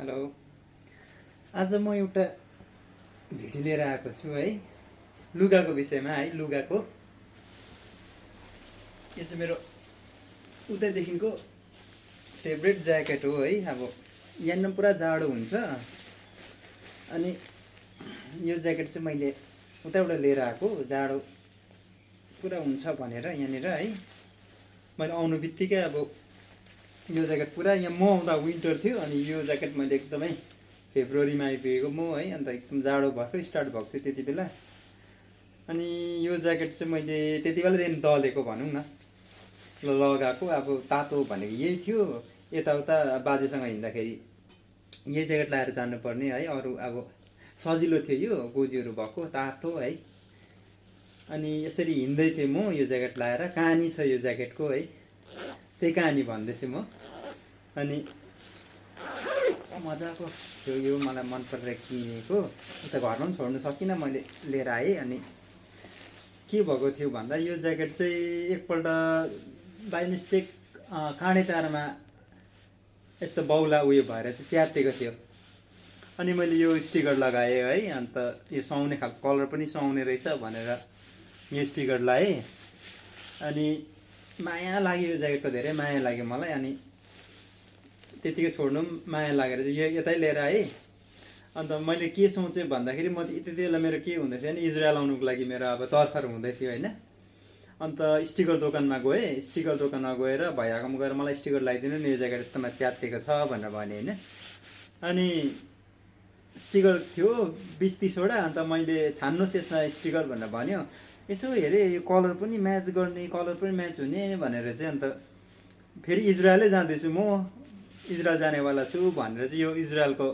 Hello. आज म एउटा भिडियो लिएर आएको छु है, लुगाको विषयमा है। लुगाको यो चाहिँ मेरो उतैदेखिको फेभरेट ज्याकेट हो है। अब यहाँनिर पुरा जाडो हुन्छ अनि यो ज्याकेट चाहिँ मैले उतैबाट लिएर आएको, जाडो पुरा हुन्छ भनेर यहाँनिर है। मैले आउनु बित्तिकै अब यो ज्याकेट पुरा, यहाँ म आउँदा विन्टर थियो अनि यो ज्याकेट मैले एकदमै फेब्रुअरीमा आइपुगेको म है। अन्त एकदम जाडो भर्खर स्टार्ट भएको थियो त्यति बेला। अनि यो ज्याकेट चाहिँ मैले त्यति बेलादेखि दलेको भनौँ न, लगाएको। अब तातो भनेको यही थियो। यताउता बाजेसँग हिँड्दाखेरि यही ज्याकेट लगाएर जानुपर्ने है। अरू अब सजिलो थियो, यो गोजीहरू भएको तातो है। अनि यसरी हिँड्दै थिएँ म यो ज्याकेट लगाएर। कहानी छ यो ज्याकेटको है, त्यही कहानी भन्दैछु म। अनि मजाको थियो यो, मलाई मन परेर किनेको। उता घरमा पनि छोड्नु सकिनँ, मैले लिएर आएँ। अनि के भएको थियो भन्दा यो ज्याकेट चाहिँ एकपल्ट बाई मिस्टेक काँडे तारमा यस्तो बाउला उयो भएर चाहिँ च्यातिएको थियो। अनि मैले यो स्टिकर लगाएँ है। अन्त यो सुहाउने खालको कलर पनि सुहाउने रहेछ भनेर यो स्टिकर लगाएँ। अनि माया लाग्यो यो ज्याकेटको, धेरै माया लाग्यो मलाई। अनि त्यतिकै छोड्नु पनि माया लागेर चाहिँ यो यतै लिएर आएँ। अन्त मैले के सोचेँ भन्दाखेरि म त्यति बेला मेरो के हुँदै थियो भने इजरायल आउनुको लागि मेरो अब तर्खर हुँदै थियो होइन। अन्त स्टिकर दोकानमा गएँ। स्टिकर दोकानमा गएर भैयाकोमा गएर मलाई स्टिकर लगाइदिनु नि, यो ज्याकेट यस्तोमा च्यातिएको छ भनेर भने होइन। अनि स्टिकर थियो 20-30वटा। अन्त मैले छान्नुहोस् यसमा स्टिकर भनेर भन्यो। यसो हेरेँ यो कलर पनि म्याच गर्ने, कलर पनि म्याच हुने भनेर चाहिँ। अन्त फेरि इजरायलै जाँदैछु म, इजरायल जानेवाला छु भनेर चाहिँ यो इजरायलको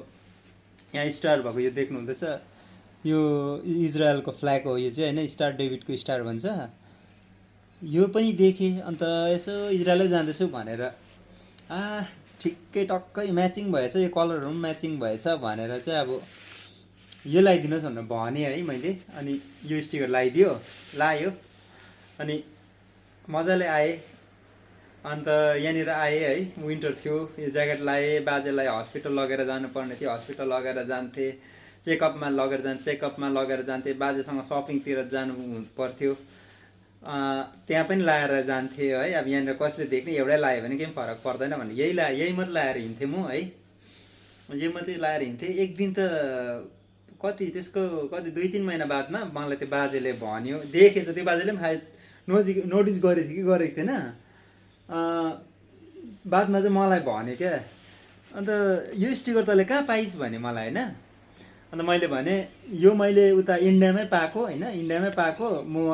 यहाँ स्टार भएको यो देख्नु हुँदैछ, यो इजरायलको फ्ल्याग हो यो चाहिँ होइन। स्टार डेभिडको स्टार भन्छ। यो पनि देखेँ। अन्त यसो इजरायलै जाँदैछु भनेर ठिक्कै टक्कै म्याचिङ भएछ, यो कलरहरू पनि म्याचिङ भएछ भनेर चाहिँ अब यो लगाइदिनुहोस् भनेर भने है मैले। अनि यो स्टिकर लगाइदियो, लायो। अनि मजाले आएँ। अन्त यहाँनिर आएँ है, विन्टर थियो। यो ज्याकेट लगाएँ, बाजेलाई हस्पिटल लगेर जानुपर्ने थियो, हस्पिटल लगेर जान्थेँ। चेकअपमा लगेर जान्थेँ। बाजेसँग सपिङतिर जानु पर्थ्यो, त्यहाँ पनि लाएर जान्थेँ है। अब यहाँनिर कसले देख्ने, एउटै लगायो भने केही फरक पर्दैन भने यही मात्रै लगाएर हिँड्थेँ म है। यो मात्रै लगाएर हिँड्थेँ। एक दिन त त्यसको 2-3 महिना बादमा मलाई त्यो बाजेले भन्यो, देखेँ त त्यो बाजेले पनि नोटिस गरेको थियो कि गरेको थिएन। बादमा चाहिँ मलाई भन्यो क्या, अन्त यो स्टिकर तँले कहाँ पाइस् भने मलाई होइन। अन्त मैले भने यो मैले उता इन्डियामै पाएको होइन, इन्डियामै पाएको। म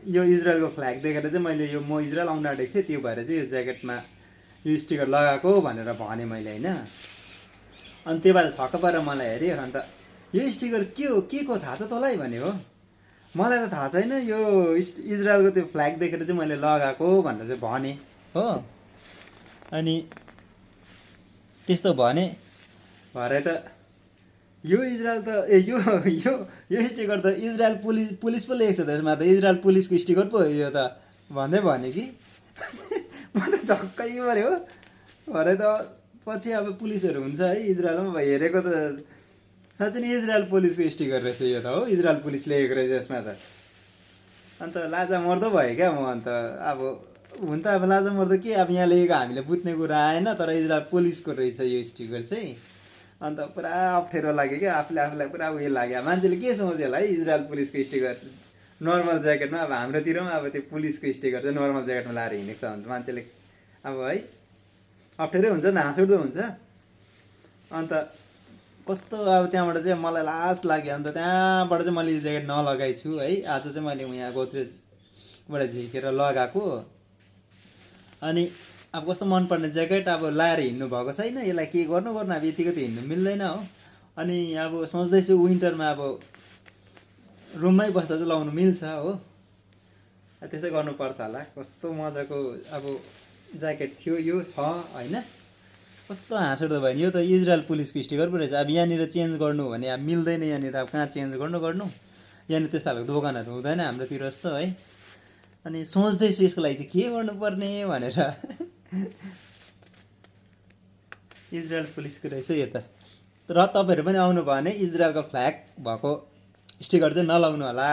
यो इजरायलको फ्ल्याग देखेर चाहिँ मैले यो म इजरायल आउनु आँटेको थिएँ, त्यो भएर चाहिँ यो ज्याकेटमा यो स्टिकर लगाएको भनेर भने मैले होइन। अनि त्यो भएर छक्क परेर मलाई हेऱ्यो। अन्त यो स्टिकर के को थाहा छ तँलाई भने हो। मलाई त थाहा छैन, यो इजरायलको त्यो फ्ल्याग देखेर चाहिँ मैले लगाएको भनेर चाहिँ भने हो। अनि त्यस्तो भने भरे त यो इजरायल त यो स्टिकर त इजरायल पुलिस पो लेखेको छ त, यसमा त इजरायल पुलिसको स्टिकर पो यो त भन्दै भने कि म त छक्कै पऱ्यो हो। भरे त पछि अब पुलिसहरू हुन्छ है इजरायलमा, हेरेको त साँच्चै नै इजरायल पुलिसको स्टिकर रहेछ यो त हो, इजरायल पुलिस लेखेको रहेछ यसमा त। अन्त लाजा मर्दो भयो क्या म। अन्त अब हुन त अब लाजा मर्दो के, अब यहाँ लेखेको हामीले बुझ्ने कुरा आएन, तर इजरायल पुलिसको रहेछ यो स्टिकर चाहिँ। अन्त पुरा अप्ठ्यारो लाग्यो क्या, आफूलाई पुरा उयो लाग्यो। मान्छेले के सोच्यो होला है, इजरायल पुलिसको स्टिकर नर्मल ज्याकेटमा। अब हाम्रोतिर पनि अब त्यो पुलिसको स्टिकर चाहिँ नर्मल ज्याकेटमा लगाएर हिँडेको छ भने मान्छेले अब है अप्ठ्यारै हुन्छ नि, हाँस उठ्दो हुन्छ। अन्त कस्तो अब त्यहाँबाट चाहिँ मलाई लाज लाग्यो। अन्त त्यहाँबाट चाहिँ मैले यो ज्याकेट नलगाइ छु है। आज चाहिँ मैले यहाँ गोदरेजबाट झिकेर लगाएको। अनि अब कस्तो मनपर्ने ज्याकेट, अब लाएर हिँड्नु भएको छैन, यसलाई के गर्नु अब यतिको त हिँड्नु मिल्दैन हो। अनि अब सोच्दैछु विन्टरमा अब रुममै बस्दा चाहिँ लाउनु मिल्छ हो, त्यसै गर्नुपर्छ होला। कस्तो मजाको अब ज्याकेट थियो यो, छ होइन। कस्तो हाँस उठ्दो भयो नि, यो त इजरायल पुलिसको स्टिकर पो रहेछ। अब यहाँनिर चेन्ज गर्नु भने अब मिल्दैन यहाँनिर, अब कहाँ चेन्ज गर्नु यहाँनिर त्यस्तो खालको दोकानहरू हुँदैन हाम्रोतिर जस्तो है। अनि सोच्दैछु यसको लागि चाहिँ के गर्नुपर्ने भनेर। इजरायल पुलिसको रहेछ यो त। र तपाईँहरू पनि आउनुभयो भने इजरायलको फ्ल्याग भएको स्टिकर चाहिँ नलाउनु होला